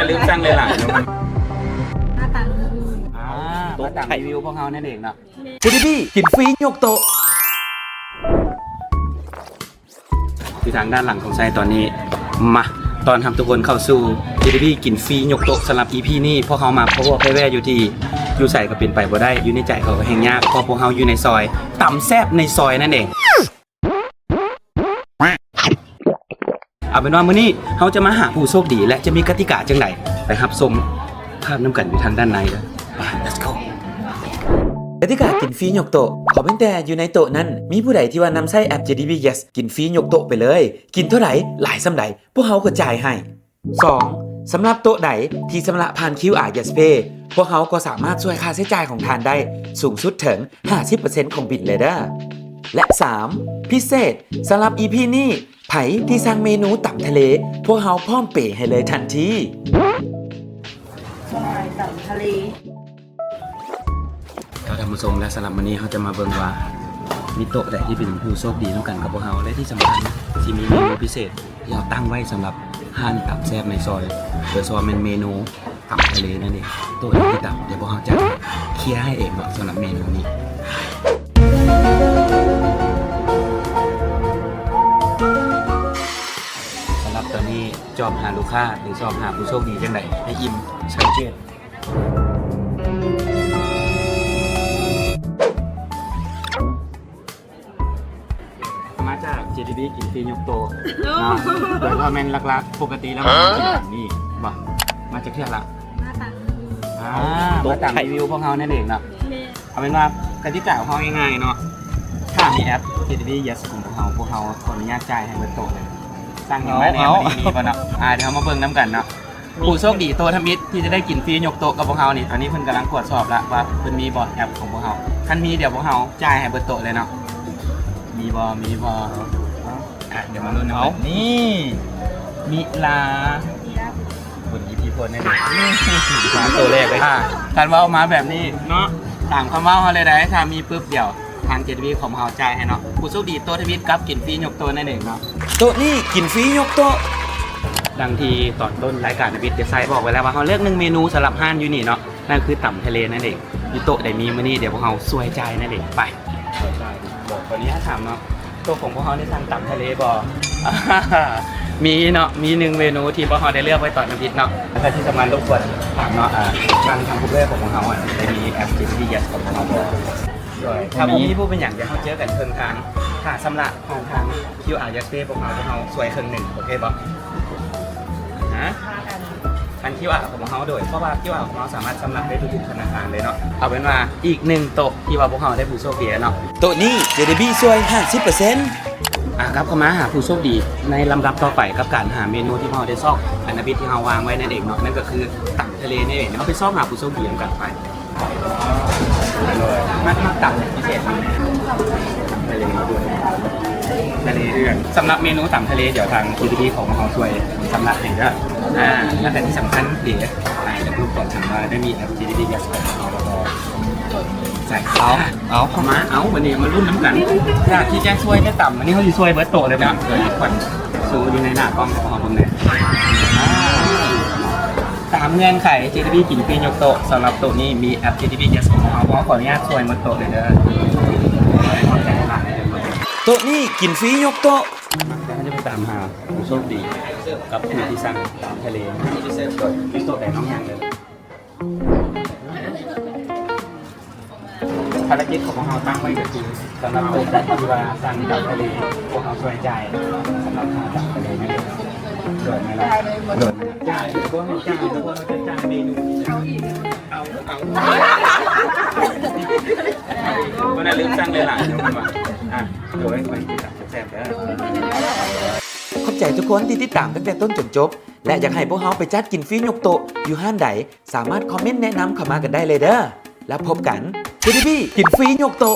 ລືມສັ່ງຫຼາຍໆເນາະ ມາຕາມ ອ່າ ມາຕາມຣີວິວພວກເຮົານັ້ນເອງເນາະ. ເຈດີບີກິນຟຣີຍົກໂຕະ ຢູ່ທາງດ້ານຫຼັງຂອງໄຊຕອນນີ້ ມາຕ້ອນຮັບທຸກຄົນເຂົ້າສູ່ ເຈດີບີກິນຟຣີຍົກໂຕະ. ສຳລັບອີພີນີ້ ພວກເຮົາມາພະວກແວ່ຢູ່ທີ່ ຢູ່ໃສກໍເປັນໄປບໍ່ໄດ້ ຢູ່ໃນໃຈເຂົາກໍແຮ່ງຍາກ ເພາະພວກເຮົາຢູ່ໃນຊອຍ ຕຳແຊບໃນຊອຍນັ້ນເອງ. ເອົາເປັນວ່າມື້ນີ້ເຮົາຈະມາຫາຜູ້ໂຊກດີ ແລະ ຈະມີກະຕິກາຈັ່ງໃດ ໄປຮັບຊົມພາບນຳກັນຢູ່ທາງດ້ານໃນເດີ. ໄປ let's go. ກະຕິກາກິນຟຣີຍົກໂຕະ ຂໍພຽງແຕ່ຢູ່ໃນໂຕະນັ້ນ ມີຜູ້ໃດທີ່ວ່ານຳໃຊ້ແອັບ ເຈດີບີ Yes ກິນຟຣີຍົກໂຕະໄປເລີຍ. ກິນເທົ່າໃດ ຫຼາຍສ່ຳໃດ ພວກເຮົາກໍຈ່າຍໃຫ້. ສອງ ສຳລັບໂຕະໃດທີ່ຊຳລະຜ່ານ ຄິວອາ Yes Pay ພວກເຮົາກໍສາມາດຊ່ວຍຄ່າໃຊ້ຈ່າຍຂອງທ່ານໄດ້ສູງສຸດເຖິງຫ້າສິບເປີເຊັນຂອງບິນເລີຍເດີ. ແລະ ສາມ ພິເສດ ສຳລັບອີພີນີ້ ໃຜທີ່ສັ່ງເມນູຕຳທະເລ ພວກເຮົາພ້ອມເປໃຫ້ເລີຍທັນທີ. ຕຳທະເລ ເຈົ້າທ່ານຜູ້ຊົມ ແລະ ສຳລັບມື້ນີ້ເຮົາຈະມາເບິ່ງວ່າ ມີໂຕະໃດທີ່ເປັນຜູ້ໂຊກດີນຳກັນກັບພວກເຮົາ ແລະ ທີ່ສຳຄັນ ຊິມີເມນູພິເສດທີ່ເຮົາຕັ້ງໄວ້ສຳລັບຮ້ານຕຳແຊບໃນຊອຍ ໂດຍສະເພາະແມ່ນເມນູຕຳທະເລນັ້ນເອງ. ໂຕະໃດທີ່ຕຳ ດຽວພວກເຮົາຈະເຄຍໃຫ້ເອງເນາະ ສຳລັບເມນູນີ້. ສຳລັບຕອນນີ້ ຈອບຫາລູກຄ້າ ຫຼື ຈອບຫາຜູ້ໂຊກດີຈັ່ງໃດ ໃຫ້ອີ່ມ ສັງເກດ ມາຈາກ ເຈດີບີ ກິນຟຣີຍົກໂຕະ ເນາະ ໂດຍວ່າແມ່ນຫຼັກໆ ປົກກະຕິແລ້ວມາກິນແບບນີ້ບໍ່? ມາຈັກເທື່ອລະ? ມາຕາມ ອ່າ ມາຕາມຣີວິວພວກເຮົານັ້ນເອງເນາະ. ແມ່ນ ເອົາເປັນວ່າກະຕິກາຂອງເຮົາງ່າຍໆເນາະ ຖ້າມີແອັບ ເຈດີບີ Yes ຂອງພວກເຮົາ ພວກເຮົາຂໍອະນຸຍາດຈ່າຍໃຫ້ເບິດໂຕະເລີຍ. ສັ່ງຫຍັງມາແດ່ ມື້ນີ້ມີບໍ່ເນາະ? ອ່າ ດຽວເຮົາມາເບິ່ງນຳກັນເນາະ. ຜູ້ໂຊກດີໂຕທຳອິດທີ່ຈະໄດ້ກິນຟຣີຍົກໂຕະກັບພວກເຮົານີ້ ຕອນນີ້ເພິ່ນກຳລັງກວດສອບລະວ່າເພິ່ນມີບໍ່ແອັບຂອງພວກເຮົາ. ຄັນມີ ດຽວພວກເຮົາຈ່າຍໃຫ້ເບິດໂຕະເລີຍເນາະ. ມີບໍ່? ມີບໍ່? ອ່ະ ດຽວມາລຸ້ນນຳກັນ. ນີ້ ມິລາ ບຸນອິດທິພົນນັ້ນເອງ ມາໂຕແລກເລີຍ. ອ່າ ຄັນເວົ້າມາແບບນີ້ເນາະ ຕາມຄຳເວົ້າເຮົາເລີຍໄດ໋ ຖ້າມີປຶບ ດຽວ ທາງ ເຈດີບີ ຂອງເຮົາຈ່າຍໃຫ້ເນາະ. ຜູ້ໂຊກດີໂຕທຳອິດກັບກິນຟຣີຍົກໂຕະນັ້ນເອງເນາະ. ໂຕະນີ້ກິນຟຣີຍົກໂຕະ. ດັ່ງທີ່ຕອນຕົ້ນລາຍການ ອາວິດເດຊາຍບອກໄວ້ແລ້ວວ່າ ເຮົາເລືອກໜຶ່ງເມນູສຳລັບຮ້ານຢູ່ນີ້ເນາະ ນັ້ນຄືຕຳທະເລນັ້ນເອງ. ຢູ່ໂຕະໃດມີມື້ນີ້ ດຽວພວກເຮົາຊ່ວຍຈ່າຍນັ້ນເອງ. ໄປ ຂໍອະນຸຍາດຖາມເນາະ ໂຕະຂອງພວກເຮົານີ້ສັ່ງຕຳທະເລບໍ່? ມີເນາະ ມີໜຶ່ງເມນູທີ່ພວກເຮົາໄດ້ເລືອກໄວ້ຕອນທຳອິດເນາະ. ແລະ ທີ່ສຳຄັນ ລົບກວນຖາມເນາະ ອ່າ ທາງ ທາງຜູ້ເລືອກຂອງພວກເຮົາ ອ່ະ ໄດ້ມີແອັບ ເຈດີບີ Yes ຂອງພວກເຮົາບໍ່? ໂດຍ ຖ້າບໍ່ມີ ບໍ່ເປັນຫຍັງ ດຽວເຮົາເຈີກັນເຄິ່ງທາງ. ຖ້າຊຳລະຜ່ານທາງ ຄິວອາ Yes Pay ພວກເຮົາ ພວກເຮົາຊ່ວຍເຄິ່ງໜຶ່ງ ໂອເຄບໍ່? ຮະ? ອັນ ຄິວອາ ຂອງພວກເຮົາ ໂດຍ ເພາະວ່າ ຄິວອາ ຂອງເຮົາສາມາດຊຳລະໄດ້ທຸກໆທະນາຄານເລີຍເນາະ. ເອົາເປັນວ່າອີກໜຶ່ງໂຕະທີ່ວ່າພວກເຮົາໄດ້ຜູ້ໂຊກດີເນາະ. ໂຕະນີ້ ເຈດີບີ ຊ່ວຍຫ້າສິບເປີເຊັນ. ອ່າ ກັບເຂົ້າມາຫາຜູ້ໂຊກດີໃນລຳດັບຕໍ່ໄປ ກັບການຫາເມນູທີ່ພວກເຮົາໄດ້ຊອກ ອັນອາວິດທີ່ເຮົາວາງໄວ້ນັ້ນເອງເນາະ ນັ້ນກໍຄືຕຳທະເລນີ້ເອງ. ເຮົາໄປຊອກຫາຜູ້ໂຊກດີນຳກັນໄປ. ມັກ ມັກຕຳພິເສດ ທະເລ ທະເລເດືອນ. ສຳລັບເມນູຕຳທະເລ ດຽວທາງ ເຈດີບີ ຂອງເຮົາຊ່ວຍຊຳລະໃຫ້ເດີ. ອ່າ ແລ້ວກໍທີ່ສຳຄັນເດ ອ່າ ຢາກຮູ້ກ່ອນ ເຖິງວ່າໄດ້ມີແອັບ ເຈດີບີ Yes ຂອງເຮົາແລ້ວກໍໃສ່ ເອົາ ເອົາ ເຂົ້າມາ ເອົາ ບັດນີ້ມາລຸ້ນນຳກັນ. ຢາກທີ່ຈະຊ່ວຍຈະຕຳ ອັນນີ້ເຮົາຊິຊ່ວຍເບິດໂຕະເລີຍເນາະ. ເອີ ຂວັນ ໂຊຢູ່ໃນໜ້າກ້ອງໃຫ້ພວກເຮົາເບິ່ງແດ່. ອ່າ ຕາມເງື່ອນໄຂ ເຈດີບີ ກິນຟຣີຍົກໂຕະ. ສຳລັບໂຕະນີ້ມີແອັບ ເຈດີບີ Yes ຂອງເຮົາ ເຮົາຂໍອະນຸຍາດຊ່ວຍໝົດໂຕະເລີຍເດີ. ຂອບໃຈຫຼາຍ. ໂຕະນີ້ກິນຟຣີຍົກໂຕະ. ເຮົາຈະໄປຕາມຫາຜູ້ໂຊກດີກັບຜູ້ທີ່ສັ່ງຕຳທະເລ ໂຕະໃດນ້ອງຫຍັງເດີ. ພາລະກິດຂອງພວກເຮົາຕັ້ງໄວ້ກໍຄື ສຳລັບໂຕະທີ່ວ່າສັ່ງຕຳທະເລ ພວກເຮົາຊ່ວຍຈ່າຍ ສຳລັບຄ່າຕຳທະເລນັ້ນເອງ. ໂດຍ ແມ່ນແລ້ວ ໂດຍ ຈ່າຍ ພວກເຮົາຈ່າຍ ແລ້ວພວກເຮົາຈະຈ່າຍເມນູ. ເອົາ ເອົາ ບໍ່ໄດ້ລືມສັ່ງຫຼາຍໆ ເນາະ ວ່າ ອ່ະ ໂດຍ ໄປກິນຕຳແຊບໆເດີ. ຂອບໃຈທຸກຄົນທີ່ຕິດຕາມຕັ້ງແຕ່ຕົ້ນຈົນຈົບ ແລະ ຢາກໃຫ້ພວກເຮົາໄປຈັດກິນຟຣີຍົກໂຕະຢູ່ຮ້ານໃດ ສາມາດຄອມເມັນແນະນຳເຂົ້າມາກັນໄດ້ເລີຍເດີ. ແລ້ວພົບກັນ ເຈດີບີ ກິນຟຣີຍົກໂຕະ.